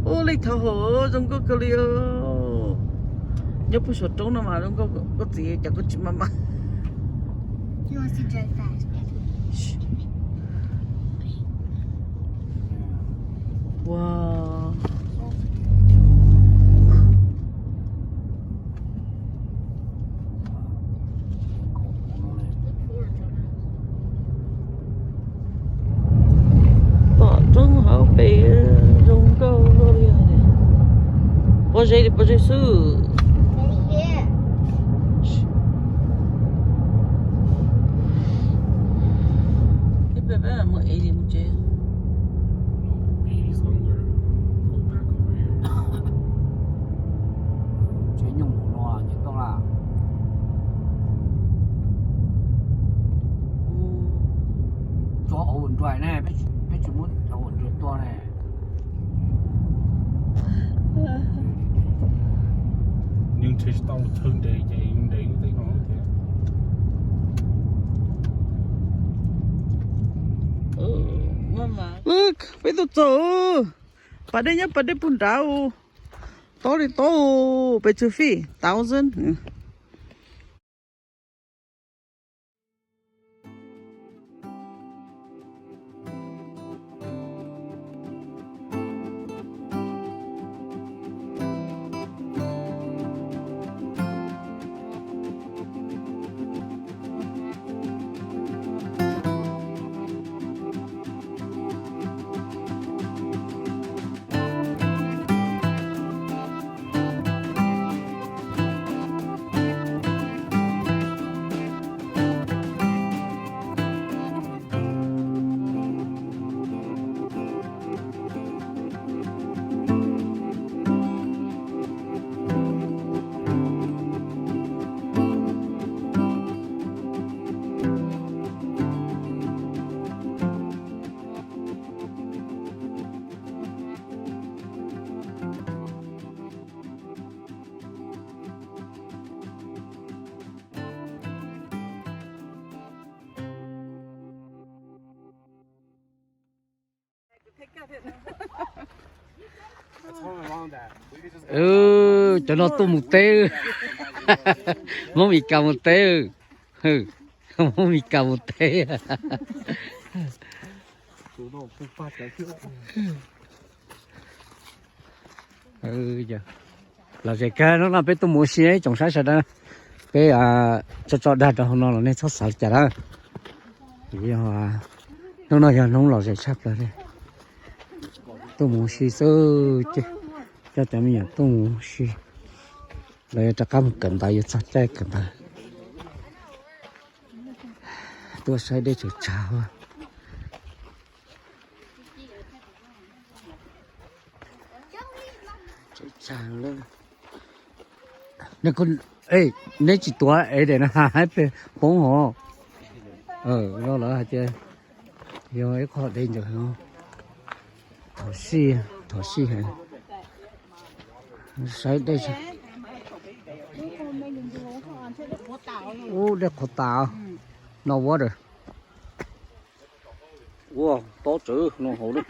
Ua li thaum hauv zoo nkauj kawg li os. Nyob puag saum roob no mas zoo nkauj, koj txiv cov koj tsis mas mas. Ua, pom roob hauv pes zoo nkauj li. Pob zeb li pob zeb xwb. Ib pliag peb mus ev mus tsev. Tsev nyuj mus no ces tau lawm. Tso Android ne, peb tsis muab Android tua ne. Nws nrhiav tsis tau chaw nres ces nres lub teb no thiab. Peb tuaj txog, pas dej nyob pas dej puag nrad. Tob li tob, pes tsawg feet? Thousand. Cov no tuaj mus teb, Hmoob Mes Kas mus teb, Hmoob Mes Kas mus teb. Lom zem kawg, hnub no peb tuaj mus ua si tsoom saib sawv daws. Peb tso tso dag rau hauv no los nej txhob xav li cas na. Hnub no yog hnub lom zem tshaj plaws li. Tuaj mus ua si xwb, coj cov me nyuam tuaj mus ua si. Lawv yuav rov qab mus kawm ntawv, yuav txog caij kawm ntawv. Tuaj saib dej tshav tshav. Neb tsis tuav ev dej na, peb poob hov. Lawv hais tias yog ib qho dej ntawd. Thov sij, thov sij heev. Saib dej, ub, dej qhuav tas, no water. Ua tob tsawv no hauv na.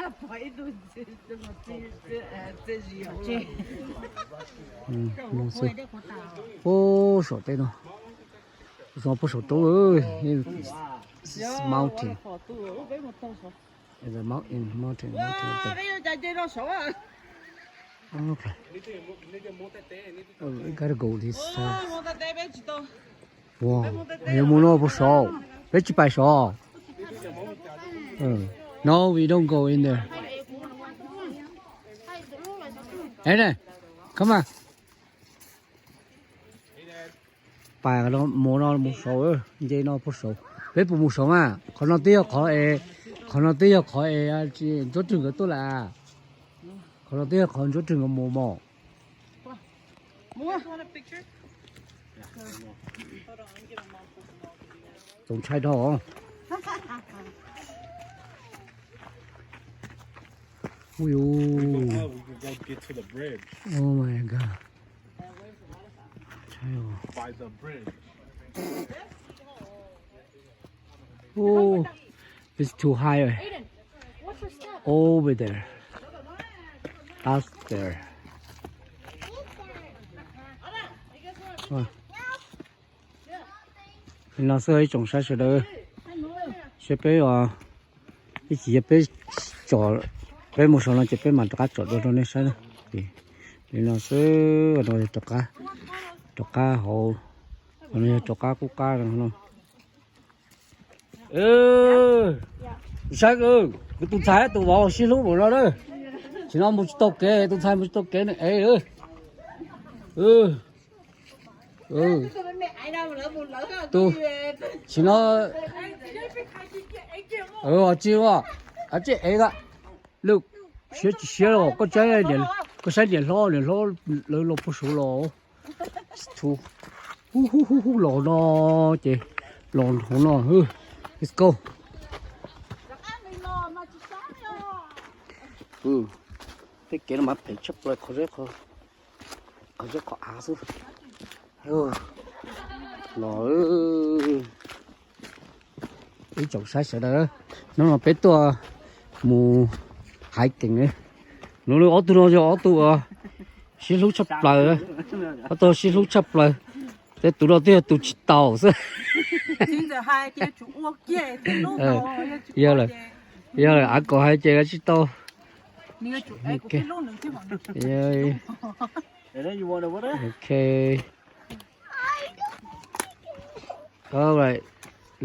Ub, saum tej no, puag saum roob, mountain. Mountain, mountain, mountain. Okay. We gotta go this side. Wow, yuav mus no puag saud, peb tsis pais saud. No, we don't go in there. Come on. Pais mus no mus saud, nce no puag saud. Peb puas mus saud mas? Qhov no twb yog qhov es, qhov no twb yog qhov es Ntsuab Rwg nkawd tuaj lawm. Qhov no twb yog qhov Ntsuab Rwg nkawd mus mos. Txaus ntshai dhau. Ui, oh my God. Oh, it's too high. Over there. Aster. Li no xwb ib tsoom saib sawv daws. Seb peb, ib chim yog peb tsom, peb mus saum no ces peb mam rov qab tsom dua rau nej saib na. Li no xwb, no yog rov qab, rov qab hauv, no yog rov qab qub qab no. Saib, kuv tus ntxhais tus vauv sib hlub npaum no na. Tsis no mus tsis tau kev, tus ntxhais mus tsis tau kev nws ev. Tus, tsis no, tsis, tsis ev a. Lwm, siab tsis siab los koj saib, koj saib niam hlob, niam hlob lawv los puag saud los. Tsis tu, hu hu hu hu los no ces los hauv no. Let's go. Tej kev no mas phem tshaj plaws, qhov zeb qhov av xwb. Los, ib tsoom saib sawv daws, hnub no peb tuaj mus hiking. Nws ob tug no yog ob tug sib hlub tshaj plaws, ob tug sib hlub tshaj plaws. Tej tus no twb yog tus tsis taus xwb. Yog lawm, yog lawm, av kom hais ces tsis tau. Ok.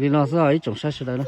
Li no xwb ib tsoom saib sawv daws na.